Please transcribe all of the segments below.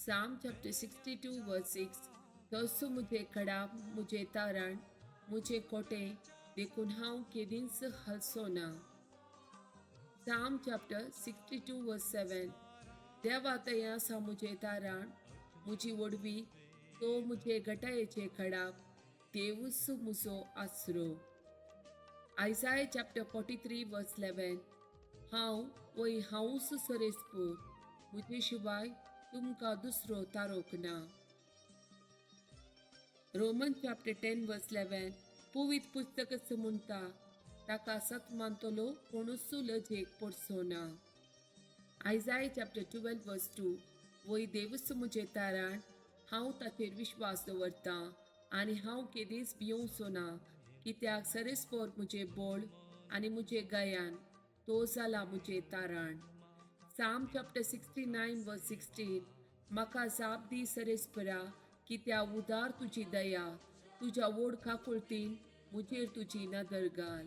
Psalm chapter 62 verse 6, तोच मुझे खडाप, मुझे तारण, मुझे कोटे, देखून हांव केदींच हालचो ना. Psalm chapter 62 verse 7, देवा थंय आसा मुझे तारण, मुजी वडवी, तो मुझे घटायेचे खडाप, देवूच मुजो आसरो. Isaiah chapter 43 verse 11, हांव वय हांवूच सरेस्पोर, मुजे शिवाय तुमकां दुसरो तारोक ना. Roman chapter 10 verse 11, पवित्र पुस्तकच म्हणटा, ताका सत मानतलो कोणूच लजेक पडचो ना. Isaiah chapter 12 verse 2, वय देवूच मुजे तारण, हांव ताचेर विश्वास दवरतां आनी हांव केदींच भियोवचो ना, कित्याक सरेस्पोर मुजे बोळ आनी मुजे गयान, तो जाला मुजे तारण. Psalm chapter 69 verse 16, म्हाका जाप दी सरेस्परा, कित्याक उदार तुजी दया, तुज्या व्हड काकुळतीन मुजेर तुजी नदर घाल.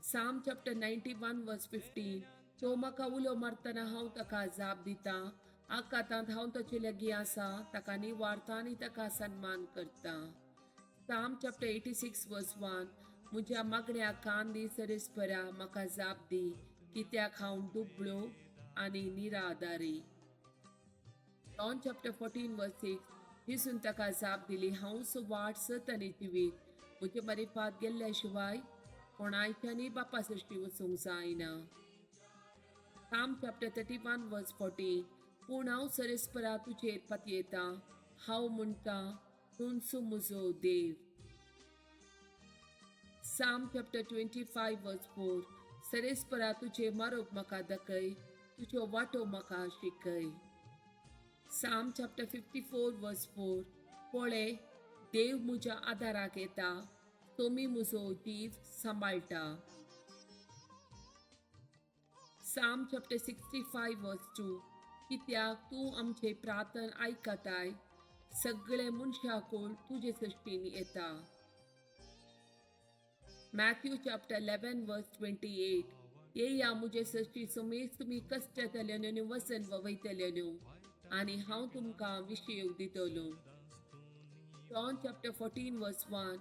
Psalm chapter 91 verse 15, तो म्हाका उलो मारतना हांव ताका जाप दितां, आकांतांत हांव ताचे लागीं आसा, ताका निवारता आनी ताका सन्मान करता. Psalm chapter 86 verse 1, म्हज्या मागण्याक कान दी सरेस्परा, म्हाका जाप दी, कित्याक हांव दुबळो आनी निराधारी. John chapter 14 verse 6, जेजून ताका जाप दिली, हांवच वाट, सत आनी जिवीत, म्हजे मारिफात गेल्ल्या शिवाय कोणायच्यानी बापा सृश्टी वचूंक जायना. Psalm chapter 31 verse 40, पूण हांव सरेस्परा तुजेर पातयेता, हांव म्हणटा, तूंच म्हजो देव. Psalm chapter 25 verse 4, सरेस्परा तुजे मार्ग म्हाका दाखय, तुज्यो वाटो म्हाका शिकय. Psalm chapter 54 verse 4, पळय देव म्हज्या आदाराक येता, तुमी म्हजो जीव सांबाळटा. Psalm chapter 65 verse 2, कित्याक तूं आमचे प्रार्थन आयकताय, सगळे मनशाकूळ तुजे सृश्टीन येता. Matthew chapter 11 verse 28, येया मुजे सृश्टी समेस्त तुमी कश्टतले आनी वजन वयतले आनी हांव तुमकां विशेव दितलो. John chapter 14 verse 1,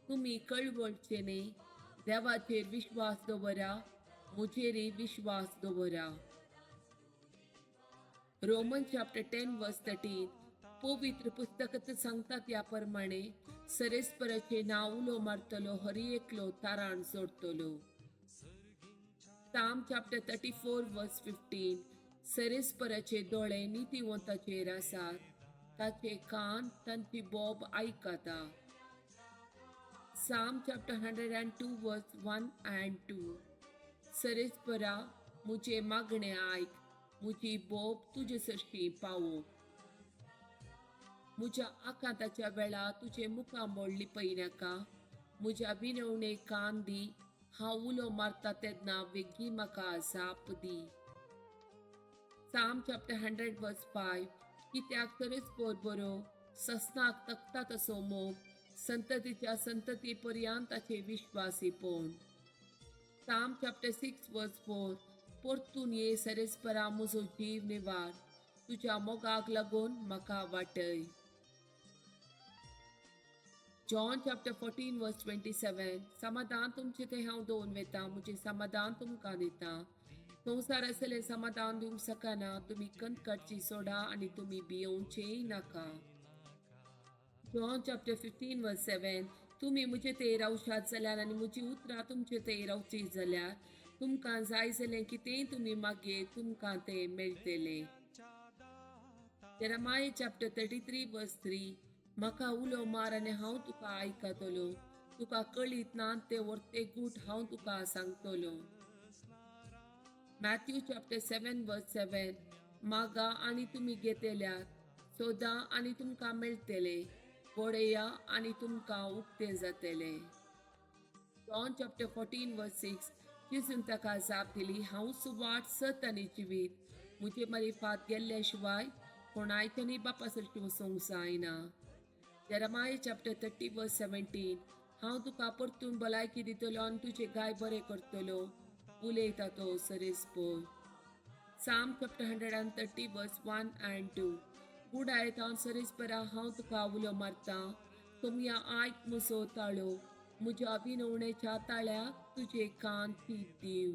तुमी कळवळचे न्ही, देवाचेर विश्वास दवरा, मुजेरय विश्वास दवरा. Roman chapter 10 verse 13, पवित्र पुस्तकात सांगता त्या प्रमाणे सरेस्पराचे नांव उलो मारतलो हरी एकलो ताराण जोडतलो. Psalm chapter 34 verse 15, सरेस्पराचे दोळे नितीवंताचेर आसात, ताचे कान तांची बोब आयकता. Psalm chapter 102 verse 1 and 2, सरेस्परा मुझे मागणे आयक, मुजी बोब तुजे सृश्टी पावो. म्हज्या आकांताच्या वेळा तुजें मुखामळ लिपयनाका, म्हज्या विनवणे कान दी, हांव उलो मारता तेन्ना वेगीं म्हाका जाप दी. Psalm chapter 100 verse 5, कित्याक सरेस्पोर बरो, ससनाक तकता तसो मोग, संततीच्या संतती पर्यंत ताचे विश्वासीपण. Psalm chapter 6 verse 4, परतून ये सरेस्परा, म्हजो जीव निवार, तुज्या मोगाक लागून म्हाका वाटय. John chapter 14 verse 27, समाधान तुमचे थंय हांव दवरून वेता, म्हजें समाधान तुमकां दिता, संवसार असलें समाधान दिवंक शकना, तुमी खंत काडची सोडा आनी तुमी भियोवचेय नाका. John chapter 15 verse 7, तुमी म्हजे थंय रावशात जाल्यार आनी म्हजी उतरां तुमचे थंय रावची जाल्यार तुमकां जाय जालें कितेंय तुमी मागीर तुमकां तें मेळटलें. Jeremiah chapter 33 verse 3, म्हाका उलो मार आनी हांव तुका आयकतलो, तुका कळीत ना ते वर्ते गूट हांव तुका सांगतलो. Matthew chapter 7 verse 7, मागा आनी तुमी घेतल्यात, सोदा आनी तुमकां मेळटले, पळया आनी तुमकां उक्तें जातलें. John chapter 14 verse 6, जेजून ताका जाप दिली, हांवच वाट, सत आनी जिवीत, म्हजे मारिफात गेल्ल्या शिवाय कोणायच्यानी बापा सरशी वचूंक जायना. Jeremiah chapter 30 verse 17, हांव तुका परतून भलायकी दितलो आनी तुजे घाय बरे करतलो, उलयता तो सरेस्पोर. Psalm chapter 130 verse 1 and 2, कुडायत हांव सरेस्परा हांव तुका उलो मारतां. सोमया आयक म्हजो ताळो, म्हज्या विनवणेच्या ताळ्याक तुजे कान थीर दीव.